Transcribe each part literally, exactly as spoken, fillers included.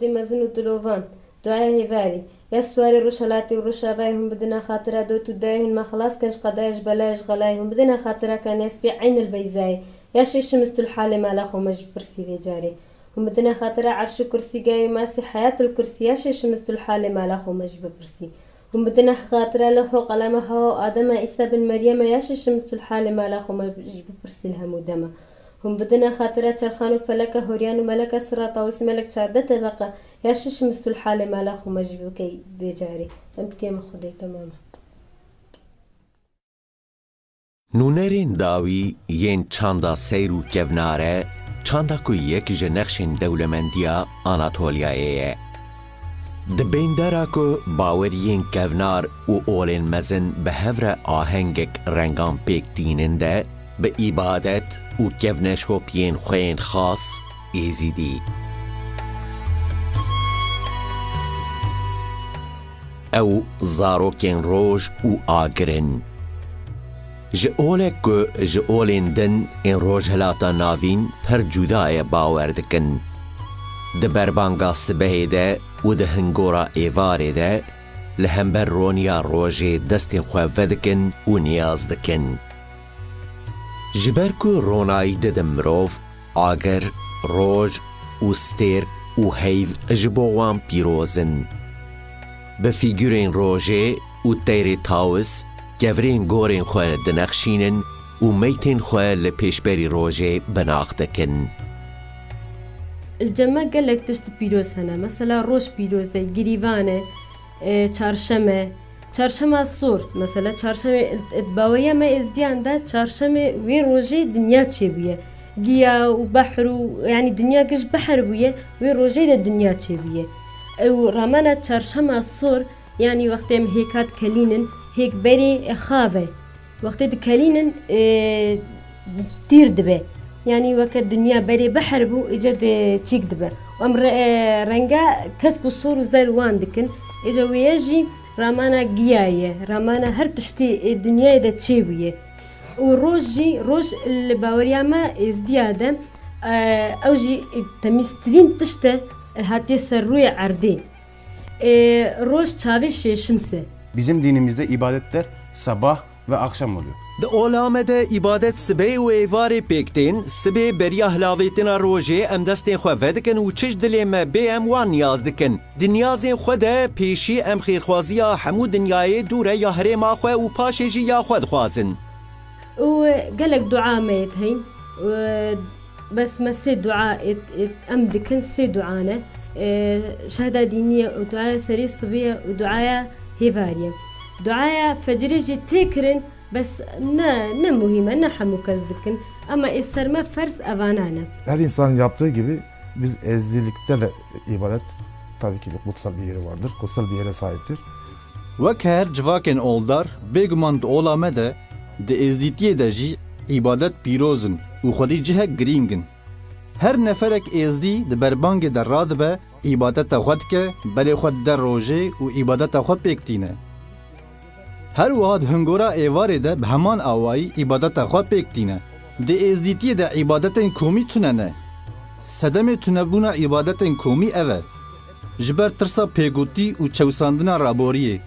Dê mezin û dilovan, duaya hêvarî. Ya siwarê Rojhelatê û Rojavayê, hûn bidine xatira dot û dayê, hûn me xelas kin ji qedayê, ji belayê, ji xelayê. Hûn bidine xatira Kaniyespî Eynil Beyzayê. Ya Şêşimistulhalê mala xwe me jî bipirsî vê carê. Hûn bidine xatira Erş û Kursî, Gayê û Masî Heyatul Kursî. Ya Şêşimistulhalê mala xwe me jî bipirsî. Hûn bidine xatira Lewh û Qelema Hewa û Adema Îsa bin Meryeme. Ya Şêşimistulhalê mala xwe me jî bipirsî li hemû dema. Hûn bidine xatira Çerxan û Feleke Horyan û Meleke Sirra Tawusî Melek çardeh tebeqe. Ya Şêşimistulhalê mala xwe me jî bikey vê carê. Em dikê min Xwedê temam e. Nûnerên dawî yên çanda seyr û kevnar e, çanda ku yek ji nexşên dewlemendiya Anatoliyayê ye. Di bêndera ku baweriyên kevnar û olên mezin bi hev re ahengek rengan pêk tînin de, bi îbadet û kevneşopiyên xwe yên xas, Êzîdî. Ew zarokên roj û agir in. Ji olek ku ji olên din ên Rojhilata Navîn pir cuda ye bawer dikin. Di berbanga sibehê de û di hingora êvarê de li hember roniya rojê destên xwe vedikin û niyaz dikin. Ji ber ku ronayî didin mirov, agir, roj û stêrk û heyv ji bo wan pîroz in. Bi fîgurên rojê û teyrê tawis kevirên gorên xwe dinexşînin û meytên xwe li pêşberî rojê binax dikin. Li cem me gelek tişt pîroz hene. Mesela roj pîroz e, girîvan e, e, çarşem e, çarşema sor. Mesela çarşemê, baweriya me êzdiyan de çarşemê wê rojê dinya çêbûye. Giya û behr û, yanî dinya giş behr bûye, wê rojê de dinya çêbûye. Ew ramana çarşema sor, yanî wextê em hêka dikelînin, hêk berê xav e. Wextê dikelînin, e, tîr dibe. Yanî weke dinya berê behr bû, îca de çîk dibe. Û em re-, e, renga kesk û sor û zer wan dikin. Îca wê ye jî ramana giya ye, ramana her tiştî ê dinyayê de çêbûye. Û roj jî, roj li baweriya me êzdiya de, e, ew jî temîztirîn tişt e, hatiye ser rûyê erdê. E, roj çavê şêşims e. Bizim dinimizde ibadetler sabah ve akşam oluyor. Di ola me de îbadet sibê û êvarê pêk tên. Sibê beriya hilavêtina rojê em destên xwe vedikin û çi ji dilê me bê em wan niyaz dikin. Di niyazên xwe de pêşî em xêrxwaziya hemû dinyayê dû re ya herêma xwe û paşê jî ya xwe dixwazin. Û gelek dua me yê heyn. Û Bes me sê dua ê, ê, em dikin, sê dua ne. E, şehda dînî ye û duaya serê sibê ye û duaya hêvarî ye. Duaya fecirê jî tê kirin, bes ne, ne muhîm e, ne hemû kes dikin. Ema ê ser me ferz evana ne. Her insanın yaptığı gibi biz Ezdilikte de ibadet tabii ki bir kutsal bir yeri vardır, kutsal bir yere sahiptir. Wek her civakên oldar, bêguman di ola me de, di êzdîtiyê de jî îbadet pîroz in û xwedî cihek girîng in. Her neferek êzdî di berbangê de radibe, îbadeta xwe dike, berê xwe dide rojê û îbadeta xwe pêk tîne. Her wiha di hingora êvarê de bi heman awayî îbadeta xwe pêk tîne. Di êzdîtiyê de îbadetên komî tune ne. Sedemê tunebûna îbadetên komî ev e. Ji ber tirsa pêgotî û çewsandina raboriyê,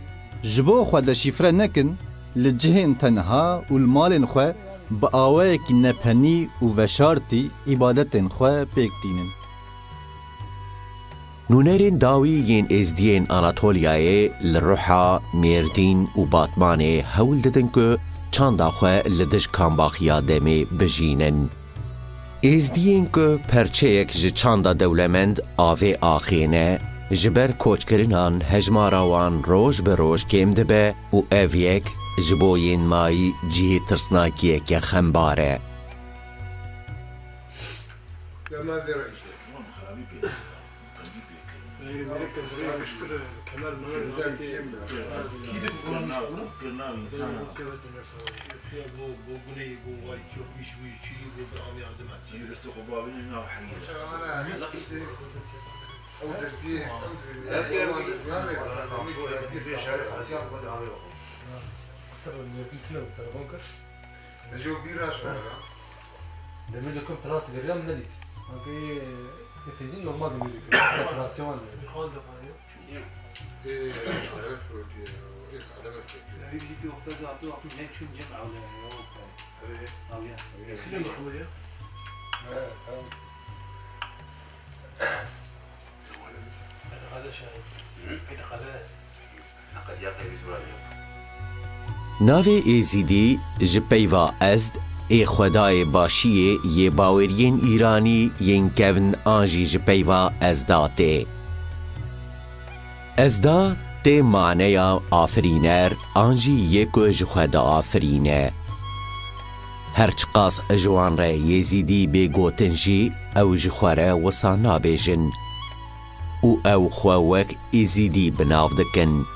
ji bo xwe deşîfre nekin, li cihên tenha û li malên xwe bi awayekî nepenî û veşartî îbadetên xwe pêk tînin. Nûnerên dawî yên Êzdiyên Anatoliyayê li Ruha, Mêrdîn û Batmanê hewl didin ku çanda xwe li dij kambaxiya demê bijînin. Êzdiyên ku perçeyek ji çanda dewlemend avê axêne, ji ber koçkirinan hejmara wan roj bi roj kêm dibe û ev yek ji bo yên mayî cihê tirsnakiyeke xembar e. Demir döküm trans veriyor, ne dit? Hangi Fêzî normal de müzik. Dekorasyon. Mixal de var ya. Ee, Adem söylüyor. Adem söylüyor. Evi bir iki nokta da atı bakın ne çün cem avlaya ya. Evet. Avlaya. Sizin de oluyor. Evet, evet. Hadi, hadi şahit. Hadi, hadi. Navê Êzidî ji peyva Ezd ê xwedayê başiyê yê baweriyên Îranî yên kevn an jî ji peyva Ezda tê. Ezda tê maneya afirîner an jî yê ku ji xwe diafirîne. Her çiqas ji wan re Yêzîdî bê gotin jî ew ji xwe re wisa nabêjin. Û ew xwe wek Êzîdî bi nav dikin.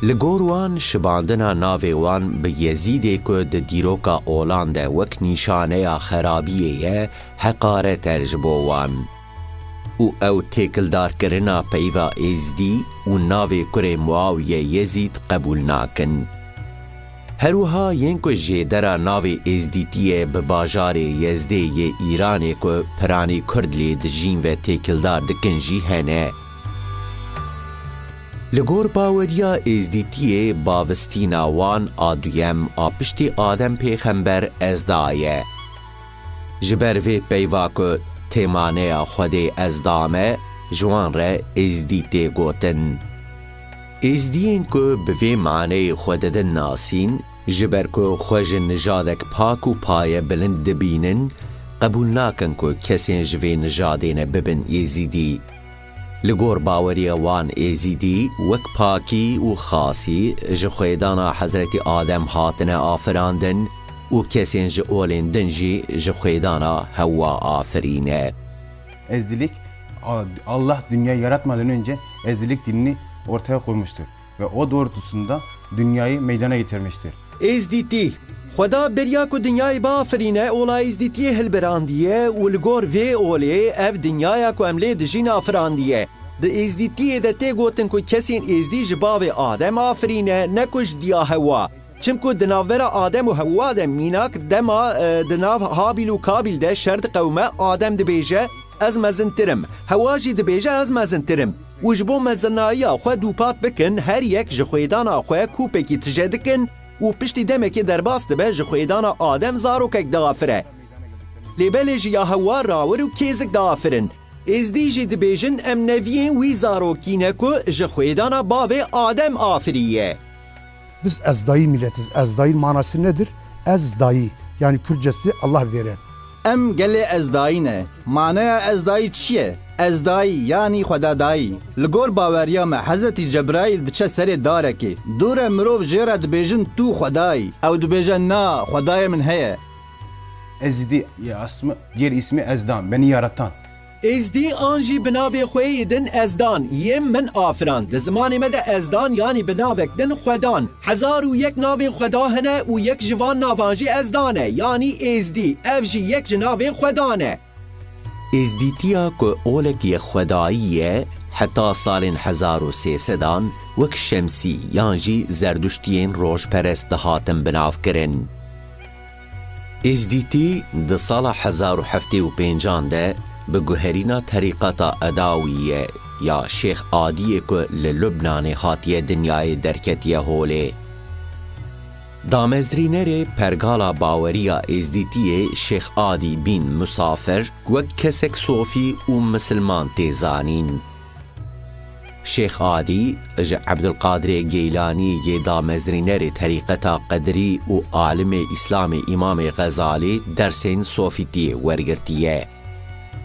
Li gor wan şibandina navê wan bi Yezîdê ku di dîroka olan de wek nîşaneya xerabiyê ye, heqaret e ji bo wan. Û ew têkildarkirina peyva Êzdî û navê kurê Muawiye Yezîd qebûl nakin. Her wiha yên ku jêdera navê Êzdîtiyê bi bajarê Yezdê yê Îranê ku piranî Kurd lê dijîn ve têkildar dikin jî hene. Li gor baweriya Êzdîtiyê bavistîna wan a duyem a piştî Adem pêxember Ezda ye. Ji ber vê peyva ku têmaneya Xwedê Ezda me, ji wan re Êzdî tê gotin. Êzdiyên ku bi vê maneyê xwe didin nasîn, ji ber ku xwe ji nijadek pak û paye bilind dibînin, qebûl nakin ku kesên ji vê nijadê ne bibin Êzîdî. Li gor baweriya wan Êzîdî wek pakî û xasî ji xwêdana Hezretî Adem hatine afirandin û kesên ji olên din jî ji xwêdana Hewwa afirîne. Ezdilik, A-, Allah dünyayı yaratmadan önce ezdilik dinini ortaya koymuştur ve o doğrultusunda dünyayı meydana getirmiştir. Êzdîtî. Xweda beriya ku dinyayê biafirîne, ola Êzdîtiyê hilbirandiye û li gor vê olê ev dinyaya ku em lê dijîn afirandiye. Di Êzdîtiyê de tê gotin ku kesên Êzdî ji bavê Adem afirîne, ne ku ji diya Hewa. Çimku di navbera Adem û Hewa de mînak dema, e, di nav Habîl û Kabîl de şer diqewime, Adem dibêje, "Ez mezintir im." Hewa jî dibêje, "Ez mezintir im." Û ji bo mezinayiya xwe dûpat bikin, her yek ji xwêdana xwe kûpekî tije dikin û piştî demekê derbas dibe, ji xwêdana Adem zarokek diafire. Lê belê ji ya Hewa rawir û kêzik diafirin. Êzdî jî dibêjin, "Em neviyên wî zarokî ne ku ji xwêdana bavê Adem afiriye." Biz Ezdayî milletiz. Ezdayî manası nedir? Ez dayı, yani Kürtçesi Allah veren. Em gelê Ezdayî ne. Maneya Ezdayî çi ye? Ezdayî, yanî Xwedadayî. Li gor baweriya me, Hezretî Cebraîl diçe serê darekê. Dû re mirov jê re dibêjin, "Tu Xwedayî." Ew dibêje, "Na, Xwedayê min heye." Ezdi, ya asmı, diğer ismi Ezdan, beni yaratan. Êzdî an jî bi navê xwe yê din Ezdan, yê min afirand. Di zimanê me de Ezdan, yanî bi navek din Xwedan. Hezar û yek navên Xweda hene û yek ji van navan jî Ezdan e, yanî Êzdî. Ev jî yek ji navên Xwedan e. Êzdîtiya ku olek yê xwedayî ye, heta salên hezar û sê sedan wek şemsî yan jî zerduştiyên rojperest dihatin binavkirin. Êzdîtî di sala hezar û heftê û pêncan de bi guherîna terîqeta Edawiye ya Şêx Adiyê ku li Lubnanê hatiye dinyayê derketiye holê. Damezrînerê pergala baweriya Êzdîtiyê Şêx Adî bîn Musafir wek kesek sofî û misilman tê zanîn. Şêx Adî ji Ebdulqadirê Geylanî yê damezrînerê terîqeta Qedirî û alimê Îslamê Îmamê Xezalî dersên sofîtiyê wergirtiye.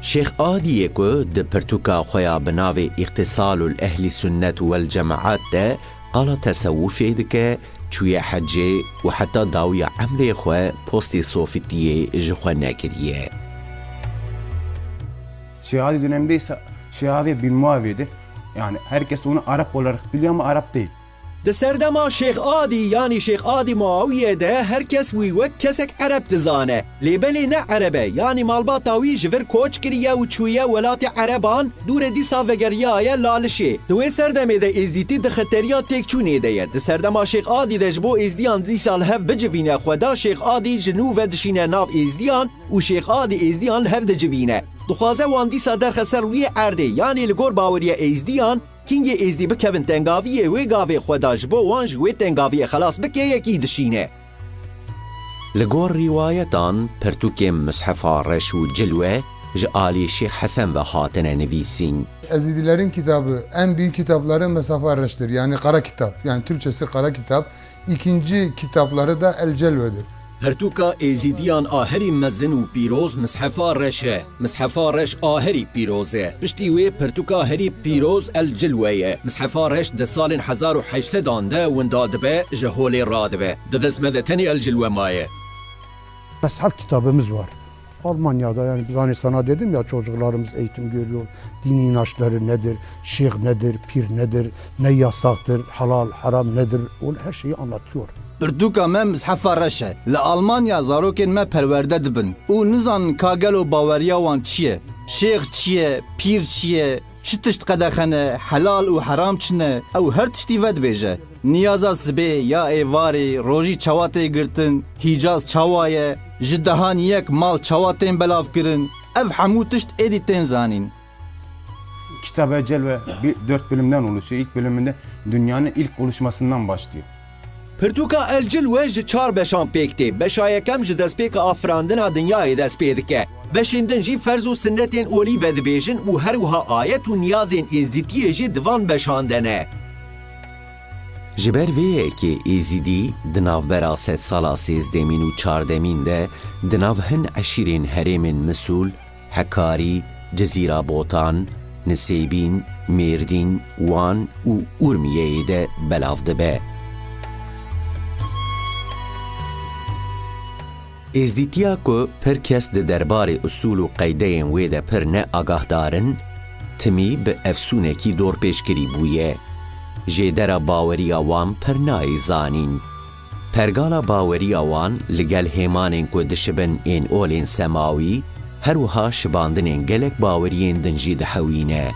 Şêx Adiyê ku di pirtûka xwe ya bi navê Îqtîsalul Ehlî Sunnet wel Cemaat de qala tesewufê dike, çûye hecê û heta dawiya emrê xwe postê sofîtiyê ji xwe nekiriye. Şêx Adî döneminde ise Şêx Adî bin Muaviye'dir. Yani herkes onu Arap olarak biliyor ama Arap değil. Di serdema Şêx Adî, yanî Şêx Adî Muawiye de her kes wî wek kesek Ereb dizane. Lê belê ne Ereb e, yanî malbata wî ji vir koç kiriye û çûye welatê Ereban, dûre dîsa vegeriyaye Lalişê. Di wê serdemê de Êzdîtî di xeteriya têkçûnê de ye. Di serdema Şêx Adî de ji bo Êzdiyan dîsa li hev bicivîne, Xweda Şêx Adî ji nû ve dişîne nav Êzdiyan û Şêx Adî Êzdiyan li hev dicivîne. Dixwaze wan dîsa derxe ser rûyê erdê, yanî li gor baweriya Êzdiyan, kîngê Êzdî bikevin tengaviyê, wê gavê xwe da ji bo wan ji wê tengaviyê xelas bike, yekî dişîne. Li gor rîwayetan, pirtûkên Mishefa Reş û Cilwe ji alî Şêx Hesen ve hatine nivîsîn. Ezidilerin kitabı, en büyük kitapları Mesafa Reş'tir. Yani kara kitap. Yani Türkçesi kara kitap. İkinci kitapları da El Celve'dir. Pirtûka Êzidiyan a herî mezin û pîroz Mishefa Reş e. Mishefa Reş a herî pîroz e. Piştî wê pirtûka herî pîroz El Cilwe ye. Mishefa Reş di salên hezar û heşt sedan de winda dibe, ji holê radibe. Di dest me de tenê El Cilwe maye. Mezhef kitabımız var. Almanya'da, yani biz hani sana dedim ya, çocuklarımız eğitim görüyor. Dini inançları nedir? Şeyh nedir? Pir nedir? Ne yasaktır? Halal, haram nedir? Onu her şeyi anlatıyor. Pirtûka me Mishefa Reş e. Li Almanya zarokên me perwerde dibin û nizanin ka gelo baweriya wan çi ye? Şêx çi ye? Pîr çi ye? Çi tişt qedexe ne? Helal û heram çi ne? Ew her tiştî vedibêje. Niyaza sibê ya êvarê, rojî çawa tê girtin, hîcaz çawa ye, ji dehan yek mal çawa tên belavkirin, ev hemû tişt êdî tên zanîn. Kitabı Celve bir, dört bölümden oluşuyor. İlk bölümünde dünyanın ilk oluşmasından başlıyor. Pirtûka El Cilwe ji çar beşan pêk tê. Beşa yekem ji destpêka afirandina dinyayê dest pê dike. Beşên din jî ferz û sinnetên olî vedibêjin û her wiha ayet û niyazên êzdîtiyê jî di van beşan de ne. Ji ber vê yekê Êzidî di navbera sedsala sêzdemîn û çardemîn de di nav hin eşîrên herêmên Misûl, Hekarî, Cizîra Botan, Nisêbîn, Mêrdîn, Wan û Urmiyeyê de belav dibe. Êzdîtiya ku pir kes di derbarê usûl û qeydeyên wê de pir ne agahdar in, timî bi efsûnekî dorpêçkirî bûye. Jêdera baweriya wan pir nayê zanîn. Pergala baweriya wan li gel hêmanên ku dişibin ên olên semawî, her wiha şibandinên gelek baweriyên din jî dihewîne.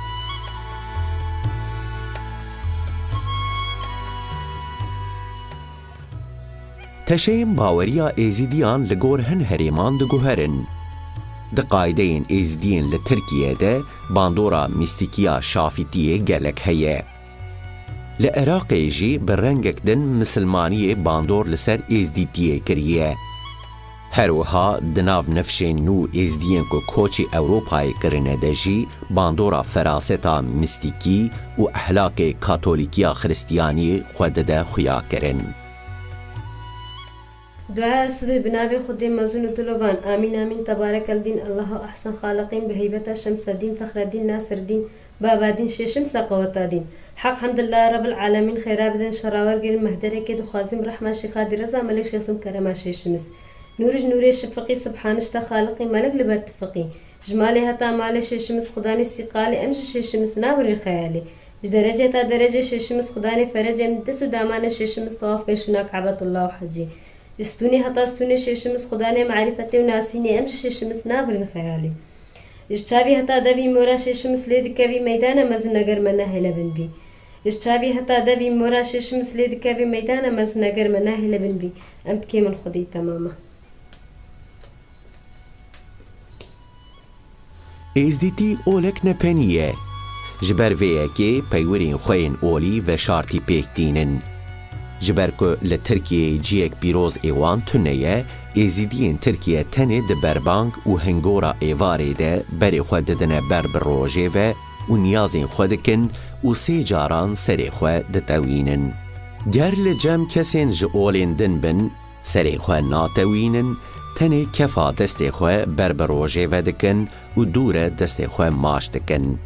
Teşeyên baweriya Êzîdiyan li gor hin herêman diguherin. Di qaydeyên Êzidiyên li Tirkiye de bandora mîstîkiya Şafîtiyê gelek heye. Li Iraqê jî bi rengek din misilmaniyê bandor li ser Êzdîtiyê kiriye. Her wiha di nav nifşên nû Êzdiyên ku koçî Ewropayê kirine de jî bandora feraseta mîstîkî û ehlakê Katolîkiya Xiristiyaniyê xwe dide xuyakirin. Dua sibê bi navê Xwedê mezin û dilovan. Amîn, amîn, tebarekel dîn, Allaha ehsen xaliqîn, bi heybeta Şemsedîn, Fexredîn, Nasirdîn, Babadîn, şêşim seqeweta dîn. Heq hemdillah Rebil alemîn xêra bidin, şera wergirin, mehderekê dixwazîm, rehma Şîxa dî, reza Melek Şêxim, kerema şêşimiz. Nûrij nûrê şifiqî, Subhanişta xaliqî, Melek li ber tifiqî. Ji malê heta malê şêşimiz, Xudanê sîqalê, em ji şêşimiz nabirin xeyalê. Ji derece ta derece şêşimiz, Xudanê ferecê, em dest û damanê şêşimiz, tawaf ke şûna Kabetullah û hecê. Ji stûnê heta stûnê şêşimiz, Xudanê marîfetê û nasînê, em ji şêşimiz nabirin xeyalê. Ji çavî heta devî mora şêşimiz lê dikevî, meydana mezin neger me nehêle bin bî. Ji çavî heta devî mora şêşimiz lê dikevî, meydana mezin neger me nehêle bin bî. Em bikê min Xwedî temama. Êzdîtî olek nepenî ye. Ji ber vê yekê peywirên xwe yên olî veşartî pêk tînin. Ji ber ku li Tirkiyeyê ciyek pîroz ê wan tune ye, Êzîdiyên Tirkiye tenê di berbang û hingora êvarê de berê xwe didine ber bi rojê ve û niyazên xwe dikin û sê caran serê xwe ditewînin. Ger li cem kesên ji olên din bin, serê xwe natewînin, tenê kefa destê xwe ber bi rojê ve dikin û dû re destê xwe maç dikin.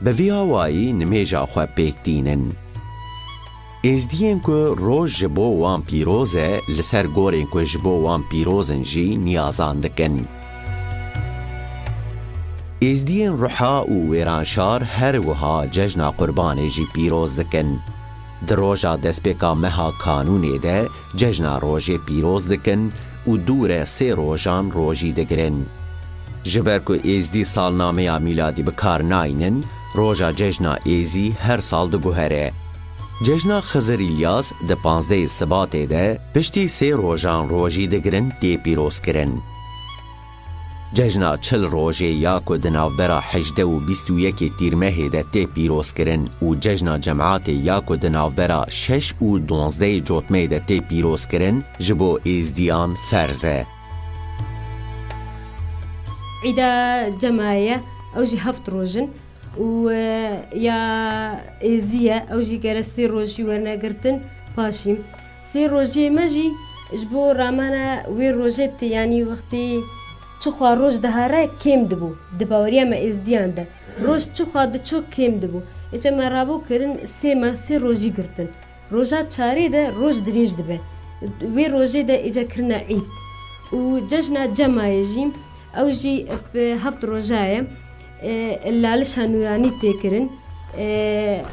Bi vî awayî nimêja xwe pêk tînin. Êzdiyên ku roj ji bo wan pîroz e, li ser gorên ku ji bo wan pîroz in jî niyazan dikin. Êzdiyên Ruha û Wêranşar her wiha cejna Qurbanê jî pîroz dikin. Di roja destpêka meha Kanûnê de cejna rojê pîroz dikin û dû re sê rojan rojî digirin. Ji ber ku Êzdî salnameya mîladî bi kar naynin, roja cejna Êzî her sal diguhere. Cejna Xizir Îlyas di panzdehê Sibatê de piştî sê rojan rojî digirin tê pîrozkirin. Cejna çil rojê ya ku di navbera hejdeh û bîst û yekê Tîrmehê de tê pîrozkirin û cejna cematê ya ku di navbera şeş û duwazdehê Cotmeyê de tê pîrozkirin, ji bo Êzdiyan ferz e. Îda Cemaye, ew jî heft roj in û, e, ya Êzdiye, ew jî gere sê roj jî werine girtin paşî. Sê rojiyê me jî ji bo ramana wê rojê tê, yanî wextê çixwa roj dihare kêm dibû. Di baweriya me Êzdiyan de roj çixwa diçû kêm dibû. Êçe me rabû kirin sê me, sê rojî girtin. Roja çarê de roj dirêj dibe. Wê rojê de êca kirine îd. Û cejna Cemayê jî, ew jî bi heft roja ye. E, lalişa nûranî tê kirin. E,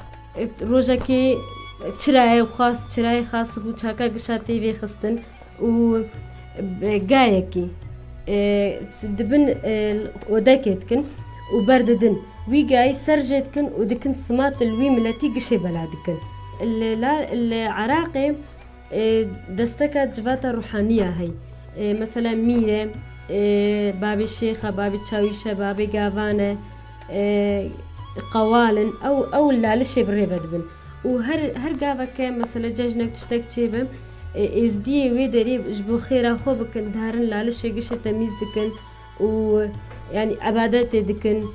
rojekê çirayê xas, çirayê xas û çaka gişa tê vê xistin û gayekî, e, dibin, e, odekê dikin û berdidin. Wî gayî ser jê dikin û dikin simat li wî miletî gişê bela dikin. Li la-, li Iraqê, e, desteka civata ruhaniya hey. E, mesela mîr e, e, babê şêx e, babê çawîş e, babê gavan e, e, qewal in. Ew, ew lalişê bi rê ve dibin. Û her, her gaveke, mesele cejnek tiştek çêbe, e, êzdiyê wê derê ji bo xêra xwe bikin, diherin lalişê gişê temîz dikin û, yanî, ebadetê dikin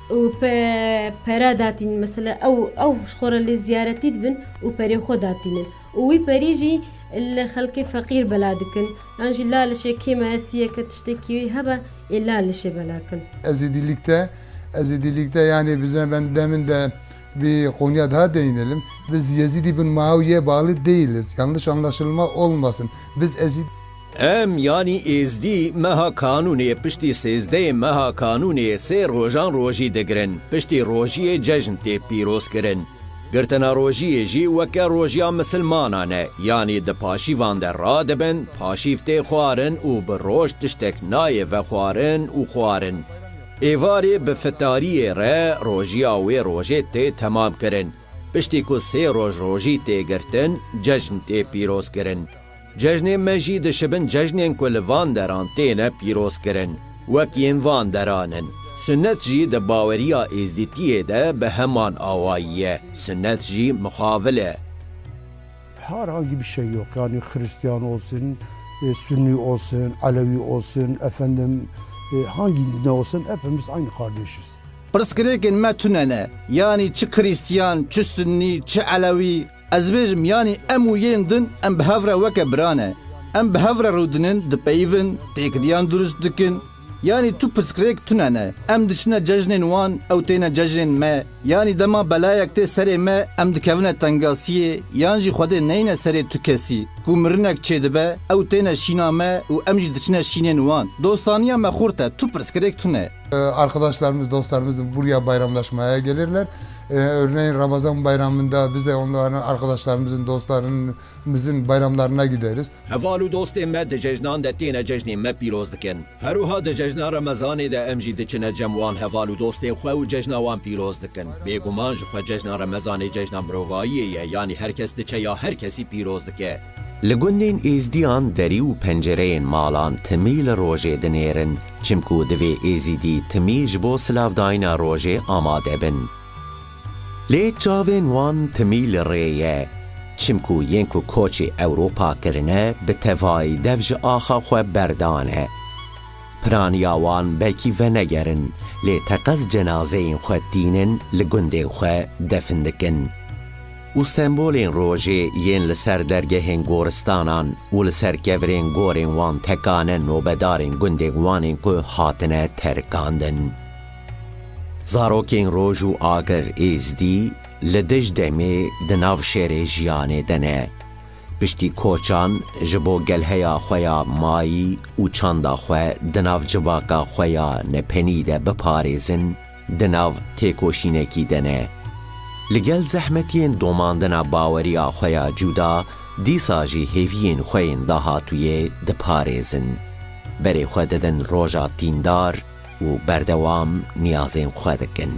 û pe-, pera datînin. Mesele ew, ew ji xwe re lê ziyaretî dibin û perê xwe datînin. Û wî perî jî li xelkê feqîr bela dikin. Yan jî lalişê kêmeyesiyeke tiştekî wî hebe, ê lalişê bela kin. Ezîdîlikte, Ezîdîlikte, yani bize, ben demin de bir konuya daha değinelim. Biz Yezidi bin Muaviye bağlı değiliz. Yanlış anlaşılma olmasın. Biz Ezid- Em, yanî Êzdî, meha Kanûnê piştî sêzdehê meha Kanûnê sê rojan rojî digirin. Piştî rojiyê cejn tê pîrozkirin. Girtina rojiyê jî weke rojiya misilmanan e, yanî di paşîvan de radibin, paşîv tê xwarin û bi roj tiştek nayê vexwarin û xwarin. Êvarê bi fitariyê re rojiya wê rojê tê temam kirin. Piştî ku sê roj rojî tê girtin, cejn tê pîroz kirin. Cejnên me jî dişibin cejnên ku li van deran têne pîrozkirin, wek yên van deran in. Sunnet jî di baweriya êzdîtiyê de bi heman awayî ye. Sunnet jî mixavil e. Herhangi bir şey yok. Yani Hristiyan olsun, e, Sünni olsun, Alevi olsun, efendim, e, hangi din olsun, hepimiz aynı kardeşiz. Pirsgirêkên me tune ne. Yanî çi Krîstiyan, çi Sunnî, çi Elewî. Ez bêjim, yanî em û yên din, em bi hev re weke bira ne. Em bi hev re rûdinin, dipeyivin, têkiliyan dirust dikin. Yanî tu pirsgirêk tune ne. Em diçine cejnên wan, ew têne cejnên me. Yanî dema belayek tê serê me, em dikevine tengasiyê, yan jî Xwedê neyne serê tu kesî. Ku mirinek çêdibe, ew têne şîna me û em jî diçine şînên wan. Dostaniya me xurt e, tu pirsgirêk tune. Ee, arkadaşlarımız, dostlarımız buraya bayramlaşmaya gelirler. Ee, örneğin Ramazan bayramında biz de onların, arkadaşlarımızın, dostlarımızın bayramlarına gideriz. Heval û dostên me di cejnan de têne cejnên me pîroz dikin. Her wiha di cejna Remezanê de em jî diçine cem wan heval û dostên xwe û cejna wan pîroz dikin. Bêguman ji xwe cejna Remezanê cejna mirovayiyê ye, yanî her kes diçe ya her kesî pîroz dike. Li gundên Êzdiyan derî û pencereyên malan timî li rojê dinêrin, çimku divê Êzîdî timî ji bo silavdayîna rojê amade bin. Lê çavên wan timî li rê ye, çimku yên ku koçê Ewropa kirine, bi tevayî dev ji axa xwe berdane. Piraniya wan belkî venegerin, lê teqez cenazeyên xwe tînin, li gundên xwe defin dikin. Û sembolên rojê yên li ser dergehên goristanan û li ser kevirên gorên wan tekane nobedarên gundên wan ên ku hatine terikandin. Zarokên roj û agir êzdî li dij demê di nav şerê jiyanê de ne. Piştî koçan ji bo gelheya xwe ya mayî û çanda xwe di nav civaka xwe ya nepenî de biparêzin, di nav têkoşînekî de ne. Li gel zehmetiyên domandina baweriya xwe ya cuda, dîsa jî hêviyên xwe yên dahatûyê diparêzin. Berê xwe didin roja tîndar û berdewam niyazên xwe dikin.